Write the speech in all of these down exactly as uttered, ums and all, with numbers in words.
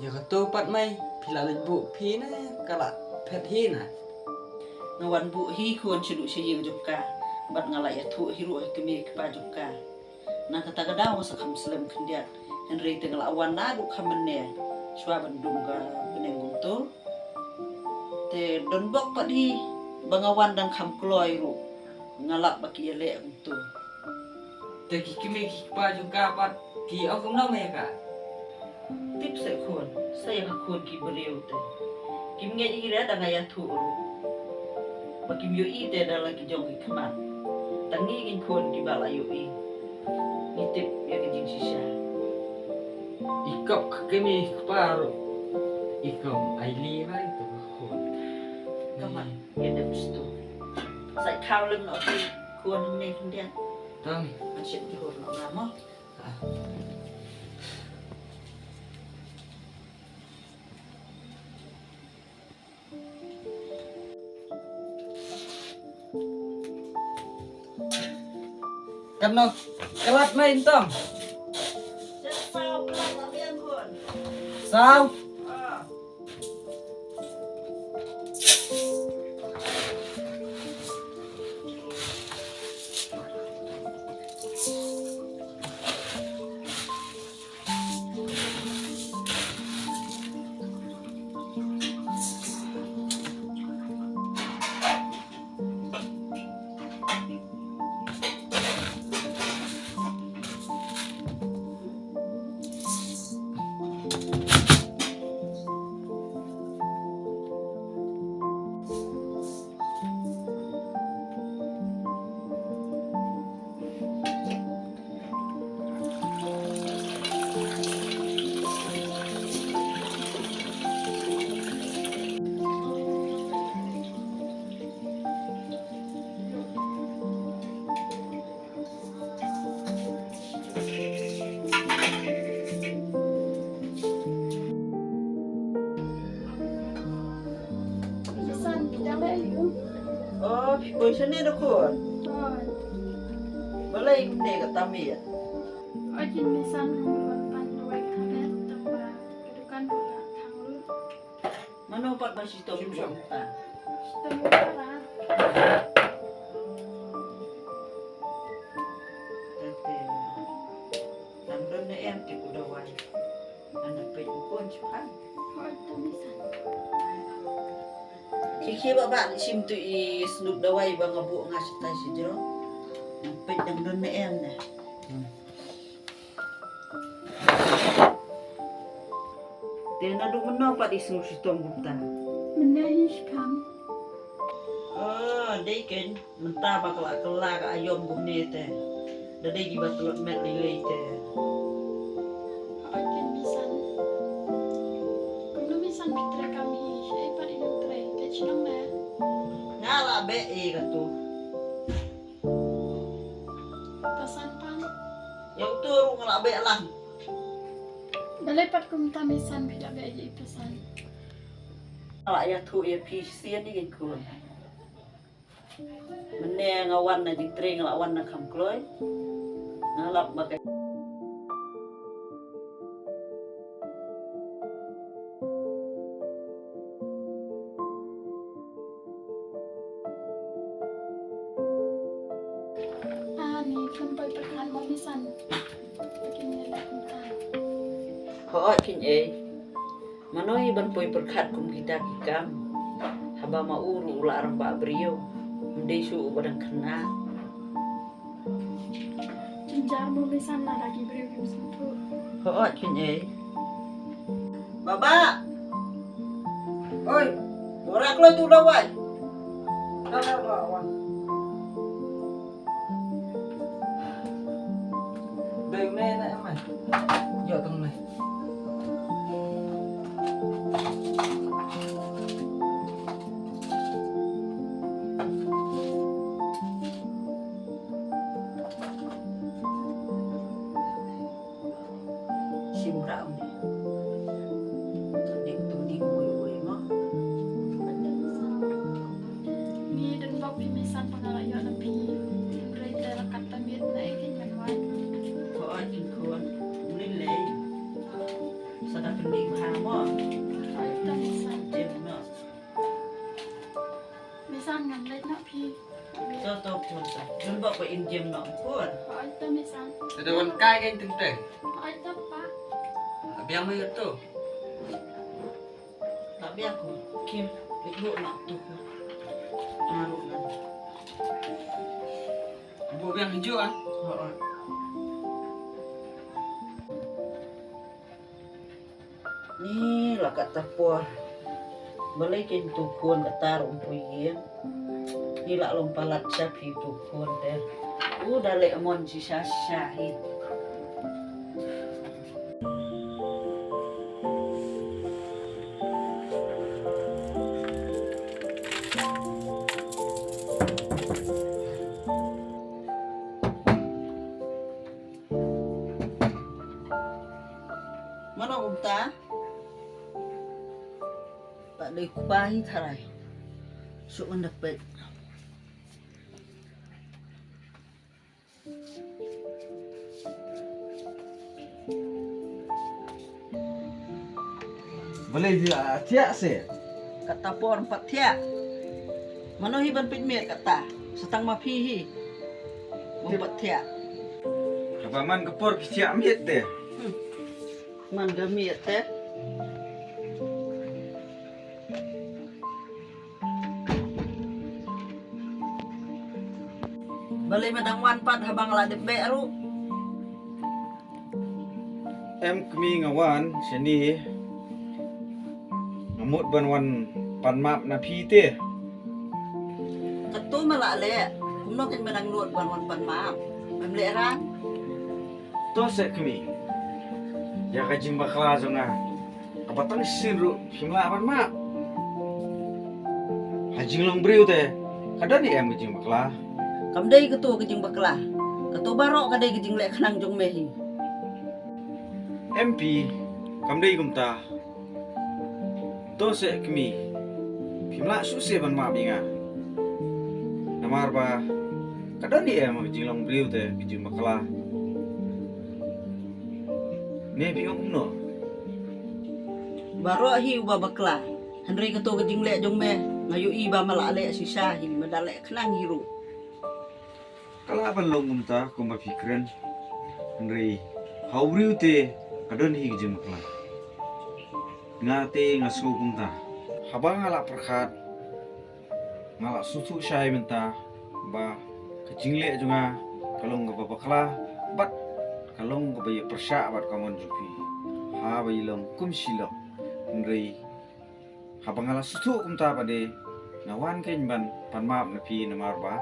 Ïa kato pat mei, phi la leit buh phi ne ka la phet hi na. Nga wan buh hi khun sha duh sha ïing jong ka. Bad nga la ïathuh hi ruh ha ki kmie ki kpa jong ka. Na kata ka daw nga sa kham slem khyndiat. Hynrei te nga la wan naduh kham mynne shuwa ban dum ka bneng kumto. Te don bok pat hi ba nga wan dang kham kloi ruh. Nga lap ba ki ïaleh kumto. Te ki kmie ki kpa jong ka pat ki ong kumno mei ïa ka? Tip seh khun, sa ïa ka khun ki briew te. Kim ngeit ïa ki re da nga ïathuh ruh. Ba kim ïohi te da la ki jong ki khmat. Tang ngi ngin khun kiba la ïohi. Ngi tip ïa ka jingshisha. I kop ka kmie kpa ruh. I kop ai li ba i to ka khun. Ka mat. Ïa dep stu. Sa khaw lem noh ki khun ne khyndiat. Tang. An shit ki khun noh nga mo. Kano, kalat mai intong. Saw. Oh, phi poi shane da khun. Balei kumne ka tam ïa? Oi, kin misan kumban pan dawai ka tablet, tang ba ka dukan ka la thang lut. Mano pat ba shitom kumta? Shitom kumta. Tete. Nang don ne em te ku dawai. Ana peit u khun shipang. Oi, to misan. Khie khie ba ba shim tu i snup dawai ba nga buh nga shatai shijro. Nang peit dang don ne em ne. Te naduh mynno pat i sngewshitom kumta? Mynne hi shikam. Ah, dei kein mynta ba ka la kylla ka aïom kumne te. Da dei kiba tlot met lei lei te. Hooid kein misan. Kumno misan phi trei kam hi, shaei pat i nang trei, te shnong ne? Nga la beh ïa katu. Te san pan? Ïa uto ruh nga la beh lang. Balei pat kumta misan phi la beh ïa i te san? Nga la ïathuh ïa phi shisien ïa ki khun. Mynne nga wan na jingtrei nga la wan na kham kloi. Nga lap ba ka Ani, kan poi pyrkhat mo misan. Kin ïa leh kumta. Hooid kin ei. Mano i ban poi pyrkhat kum kita ki kam. Haba ma u ruh u la rangbah briew. Ym dei shuh uba dang khynnah. Jynjar mo misan lada ki briew kim sngewthuh. Hooid kin ei. Baba. Oi, bora kloi tu dawai. Dawai, dawai, dawai. Dei ne na mai. Ïa tang ne. Shim rah ne. Dik tu dik wei wei ma. Ni dan bok phi misa Bha mo. Oi to Miss Ann. Jem noh. Miss Ann, ngan leit noh phi. To to khun to. Jun ba ko in jem noh khun. Oi to Miss Ann. Te da wan kai kein teng teng. Oi to pa. Biang mo ïa to. Biang ko. Kim, leit buh noh to. Naru nan. Buh biang hijau ah. Oi. Ni la katta por. Balei kein tu khun katta ruh um poi ïing. Ni la long palat sha phi tu khun te. U da leh mon shisha shisha hi. Mano kumta? Ba dei kpa hi tharai. Suk ngan da peit. Balei phi la thiah se? Katta por pat thiah. Mano hi ban peit miet katta. Sa tang ma phi hi. Bym pat thiah. Haba man ka por phi thiah miet te. Hmm. Man ka miet te. Balei ma dang wan pat haba nga la dep beh ruh. Em kmie, nga wan shane nga mut ban wan pan map na phi te. Kato ma la leh, kumno kein ma dang nud ban wan pan map. Mem leh rang. To seh kmie. Ïa ka jingbakla jong nga kaba tang shisien ruh phim lah ban map. Ha jinglong briew te ka don ne em ka jingbakla? Kam dei kato ka jingbakla. Kato baroh ka dei ka jingleh khnang jong me hi. Em phi, kam dei kumta. To seh kmie, phim lah shuh seh ban map ïa nga. Namar ba ka don ne em ka jinglong briew te ka jingbakla. Me phi ong kumno? Baroh hi uba bakla. Hynrei kato ka jingleh jong me nga ïohi ba ma la leh shisha hi, ma da leh khnang hi ruh. Ka lah ban long kumta kumba phi kren. Hynrei ha u briew te ka don hi ka jingbakla. Nga te nga sngew kumta. Haba nga la pyrkhat, nga la sngewthuh shai mynta ba ka jingleh jong nga ka long kaba bakla bad ka long kaba ïa pyrshah bad ka mon jong phi. Haba ïa long kum shilok. Hynrei haba nga la sngewthuh kumta pat de, nga wan kein ban pan map na phi namar ba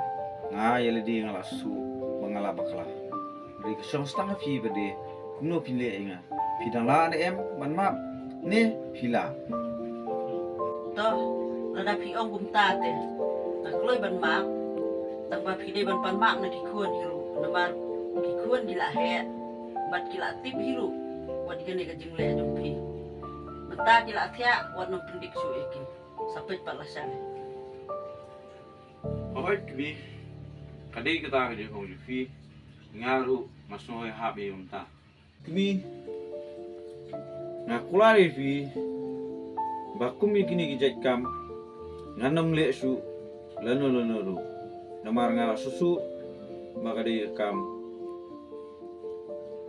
nga ïa lade nga la sngewthuh ba nga la bakla. Hynrei ka shong tang ha phi pat de kumno phin leh ïa nga. Phi dang lah ne em ban map ne phi lah? To, lada phi ong kumta te nga kloi ban map. Tang ba phi dei ban pan map na ki khun hi ruh namar ki khun ki la heh bad ki la tip hi ruh wat kane ka jingleh jong phi. Mynta ki la thiah, wat nym pyndik shuh ïa ki. Sa peit pat lashai. Hooid kmie, ka dei kata ka jingong jong phi. Nga ruh nga sngew hap ïa mynta. Kmie, nga kular ïa phi ba kum ïa kine ki jait kam ngan nym leh shuh lano lano ruh. Namar nga la sngewthuh ba ka dei ka kam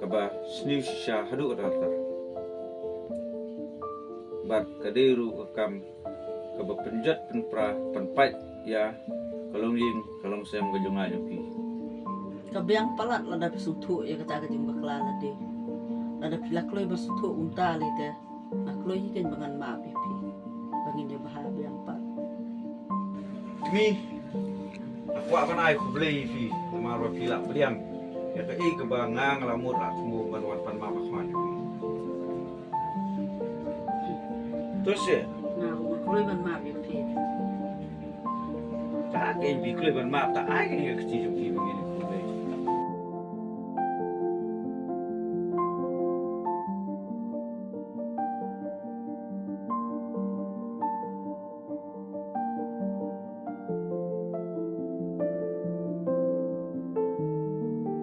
kaba sniew shisha haduh katta katta. Bad ka dei ruh ka kam kaba pynjot pynpra pynpait ïa ka longïing ka longsem ka jong nga jong phi. Ka biang palat lada phi sngewthuh ïa kata ka jingbakla lade. Lada phi la kloi ba sngewthuh kumta lei te. Nga kloi hi kein ba ngan map ïa phi ba ngin ïa bha biang pat. Kmie, nga kwah ban ai khublei ïa phi namar ba phi la pdiang ïa kaei kaba nga nga la mut la thmu ban wan pan map ha khmat. To seh. Nga, nga kloi ban map ïa phi. Ta kein phi kloi ban map, ta ai kein ka kti jong phi ba ngin